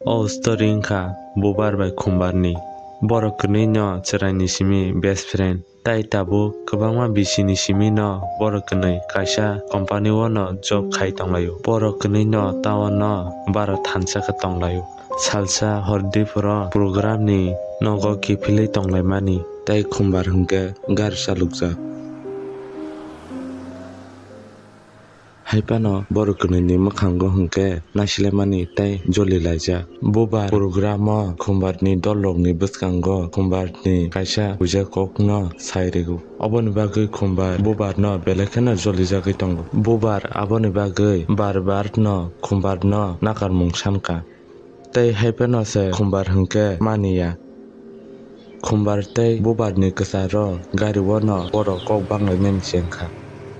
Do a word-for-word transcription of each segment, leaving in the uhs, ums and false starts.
O story wngkha bubar bai khumbarni. Borok kwnwi no chwraini simi best friend. Tai tabuk kwbangma bisini simi no borok kwnwi kaisa company o no job khai tonglaio. Borok kwnwi no town no bara thansa khe tonglaio. Salsa Hordipuro program ni nogo kiphilwi tonglaimani tai khumbar hwnkhe gari chalokjak. Hai phano borok kwnwi ni mwkhango hwnkhe naisilaimani tei joli laijak. Bubar program o khumbar ni dol rok ni bwskango khumbar ni kaisa puja kok no sai rwgo. Oboni bagwi khumbar bubar no belai kheno joli jagwi tongo. Bubar aboni bagwi bar bar no khumbar no nakarmung sankha. Tei hai phano se khumbar hwnkhe mani ya. Khumbar tei bubar ni kwcharo gari o no borok kok banglainani chengkha.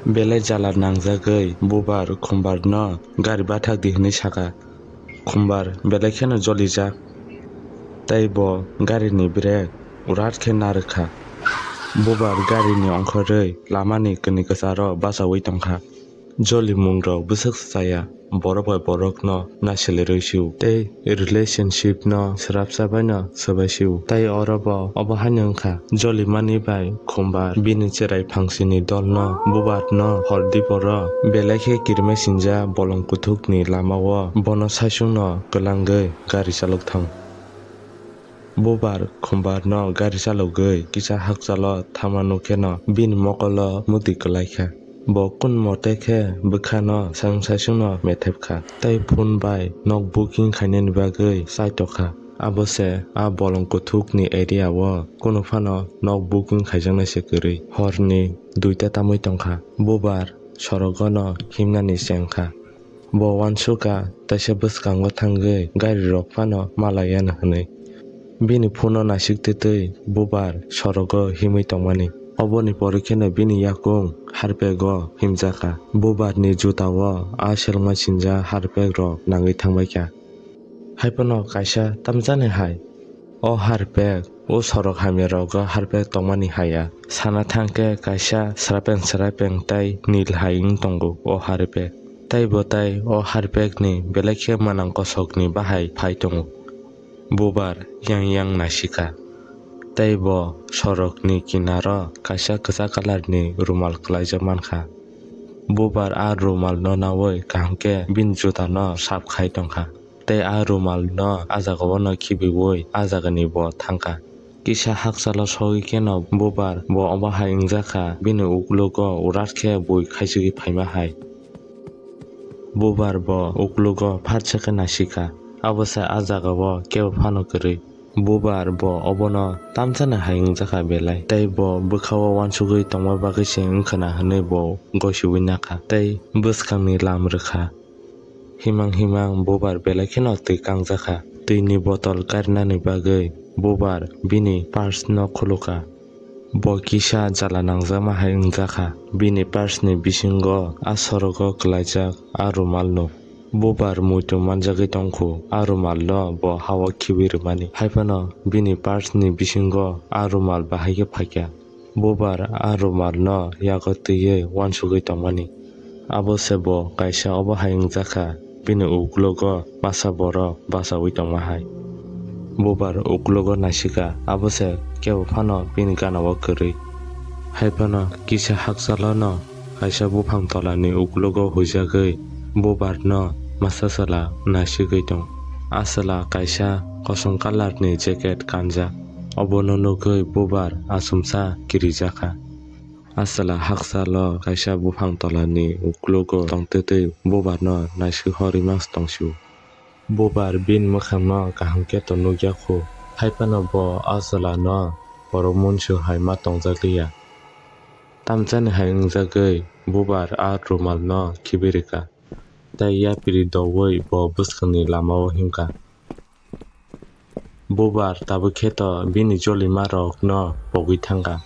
Belai jala nangjagwi bubar khumbar no gari bathak di hwnwi sakha. Khumbar belai kheno jolijak. Tei bo gari ni brake urat khe narwkha. Bubar gari ni ongkhorwi lama ni kwnwi kwcharo bachaui tongkha. Jolimungrok bwswk chaya, borok bai borokno naisolirwi sio tei relationship no swrapsa baino swbai sio. Tai oro bo obo haino wngkha, jolimani bai khumbar bini chwrai phangsini dolno bubar no Hordiporo belai khe kirima sinja bolong kuthukni lamao bono saichungno kwlangwi gari chalok thang. Bubar khumbarno gari chalogwi kisa hakchalo thangma nukheno bini mokolo muti kwlaikha. Bo kun mote khe bwkhano saichung saichungno methepkha tei phone bai nok booking khainani bagwi chaitokha. Abo se a bolong kuthukni area o kunu phano nok booking khaijaknai se kwrwi. Horni duita tamwi tongkha. Bubar sorogono himnani chengkha. Bo uansukha, teisa bwskango thangwi garirok phano malaiya hwnwi. Bini phone-o naisik twtwi bubar sorogo himwi tongmani. Oboni pore kheno bini yakung harpego himjakha. Bubarni jutao a selengma sinjak harpekrok nangwi thangbaikha. Hai phano kaisa tamjani hai. O harpek, o sorok hamya rogo harpek tongmani haya. Sana thangkhe kaisa srapeng srapeng tai nil hai wng tongo o harpek. Tai bo tai o harpekni belai khe mwnang kosokni bahai phai tongo. Bubar yang yang naisikha. Tai bo sorokni kinaro kaisa kwchak kalarni rumal kwlaijak mankha. Bubar a rumalno naui kaham khe bini jutano sap khai tongkha. Tei a rumalno a jagao no khibiui a jagani bo thangkha. Kisa hakchalo sogwi kheno bubar bo omo hai wngjakha, bini uklogo urat khe bui khaichigwi phaima hai. Bubar bo uklogo pharsa khe naisikha, abo se a jagao kebo phano kwrwi. Bubar bo obono tamjani hai wngjakha belai, tei bo bwkhao uansugwi tongma bagwi se wngkhwna hwnwi bo goisiui nakha tei bwskangni lam rwkha. Himang himang bubar belai kheno twi kangjakha. Twini botol karinani bagwi bubar bini purse no khulukha. Bo kisa jala nangjakma hai wngjakha. Bini purse ni bisingo a sorogo kwlaijak a rumal no. Bubar muitu manjagwi tongkhu, a rumal no bo hao khibi rwmani. Haiphano bini purse ni bisingo a rumal bahai khe phaikha. Bubar a rumal no yago twiwi uansugwi tongmani. Abo se bo kaisa obo hai wngjakha, bini uklogo masa borok bachaui tongma hai. Bubar uklogo naisikha, abo se kebo phano bini ganao kwrwi. Haiphano kisa hakchalo no kaisa buphang tolani uklogo huijagwi bubar no masa chwla naisigwi tong. A chwla kaisa kosom kalarni jacket kanjak. Obono nugwi bubar achomsa kirijakha. A chwla hakchalo kaisa buphang tolani uklogo tongtwtwi bubarno naisik horwi mans tongsio. Bubar bini mwkhangno kaham khe to nukya khu, haiphano bo a chwlano borok munsu hai ma tongjak liya. Tamjani hai wngjagwi bubar a rumalno khibi rwkha. Tei yapri doui bo bwskangni lamao himkha. Bubar tabuk khe to bini jolimarokno pogwi thangkha.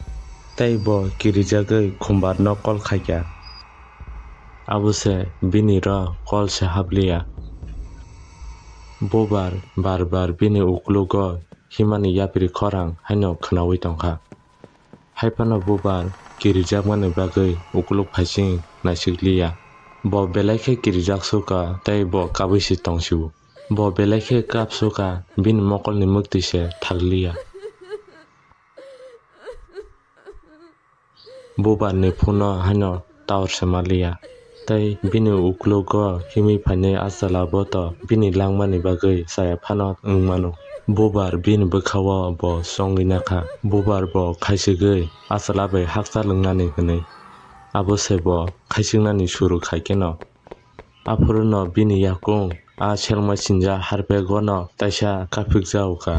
Tei bo kirijagwi Khumbarno call khaikha. Abo se bini ro call se hapliya. Bubar bar bar bini uklogo himani yapri khorang haino khwnaui tongkha. Haiphano bubar kirijakmani bagwi ukluk phaising naisik liya. Bo belai khe kirijak sukha tei bo kabui se tongsio. Bo belai khe kapsukha, bini mokolni mwktwi se thakliya. Bubarni phone-o haino tower se maliya. Tei bini uklogo himwi phainai Achala bo to bini langmani bagwi chaya phano wng mano. Bubar bini bwkha-o bo chongwi nakha. Bubar bo khaichigwi Achala bai hakchal wngnani hwnwi. Abo se bo khaichiknani suru khai kheno. Aphuru no bini yakung a selma sinja harpego no taisa kaphikjao kha.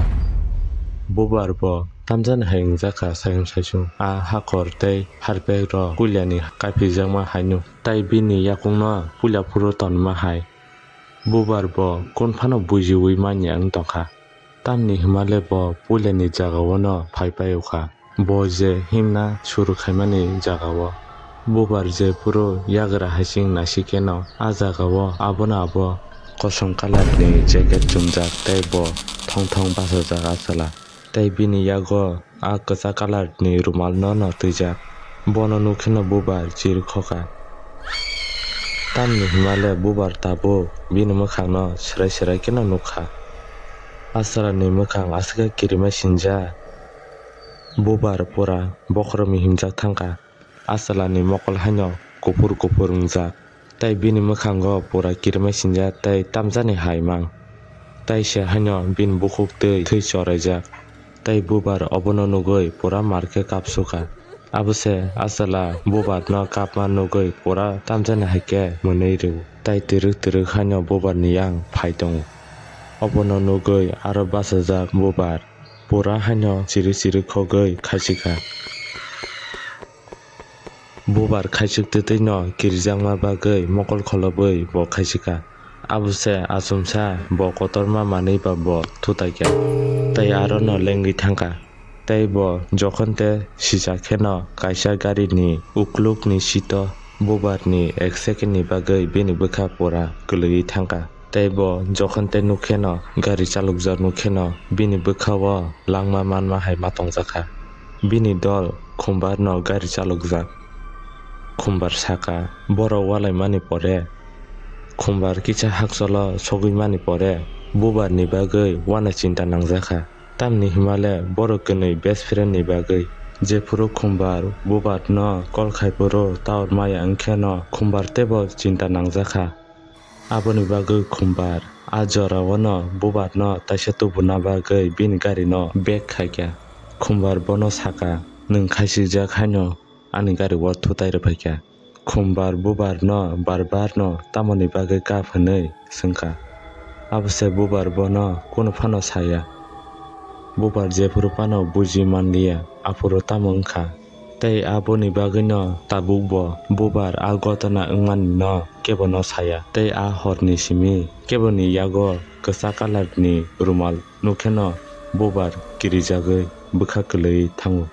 Bubar bo tamjani hai wngjakha sayung saisung. A hakor tei harpek rok puilani kaphikjakma haino, tai bini yakung no puila phuru tonma hai. Bubar bo kun phano bujiwi manya wng tongkha. Tamni hwnmale bo puilani jagao no phai paio kha. Bo je himna suru khaimani jagao. Bubar je phuru yagra hasing naisikheno a jagao abono abo kosom kalarni jacket chumjak tei bo thong thong bachajak Achala. Tei bini yago a kwchak kalarni rumalno no twijak. Bono nukheno Bubar chiri khokha. Tamni hwnmale Bubar tabuk bini mwkhangno swrai swrai kheno nukha. Achalani mwkhang aswk khe kirima sinjak. Bubar pura bokhorokni himjak thangkha. Achalani mokol haino kuphur kuphur wngjak. Tei bini mwkhango pura kirima sinjak tei tamjani hai mang. Tei se haino bini bukhuk twi thwi choraijak. Tei Bubar obono nugwi pura mar khe kapsukha. Abo se Achala Bubarno kapma nugwi pura tamjani hai khe mwnwi rw-o. Tei twrwk twrwk haino Bubarni yang phai tongo. Obono nugwi aro bachajak Bubar. Pura haino chiri chiri khogwi khaichikha. Bubar khaichik twtwino kirijakma bagwi mokol kholobwi bo khaichikha. Abo se achomsa bo kotorma manwi ba bo thutaikha. Tei arono lengwi thangkha. Tei bo jokhon te sijak kheno kaisa garini uklukni seat-o Bubarni ek second ni bagwi bini bwkha pura kwlwiwi thangkha. Tei bo jokhon tei nukheno gari chalokjak nukheno bini bwkhao langma manma hai ma tongjakha. Bini dol Khumbarno gari chalokjak. Khumbar sakha, borok walaimani pore, Khumbar kisa hakcholo sogwimani pore, Bubarni bagwi uanw chinta nangjakha. Tamni hwnmale borok kwnwi best friend ni bagwi. Jephuru Khumbar Bubarno call khai phuru tower maya wngkheno Khumbar teibo chinta nangjakha. Aboni bagwi Khumbar a jorao no Bubarno taisa tubuna bagwi bini gari no back khaikha. Khumbar bono sakha, "Nwng khaichikjak haino ani gari o thutai rwphaikha." Khumbar Bubarno bar barno tamoni bagwi kap hwnwi swngkha. Abo se Bubar bono kunu phano saya. Bubar jephuru phano buji manliya, aphuru tamo wngkha. Tei aboni bagwino tabukbo Bubar a gotona wngmanino kebono saya. Tei a horni simi keboni yago kwchak kalarni rumal nukheno Bubar kirijagwi bwkha kwlwi thango.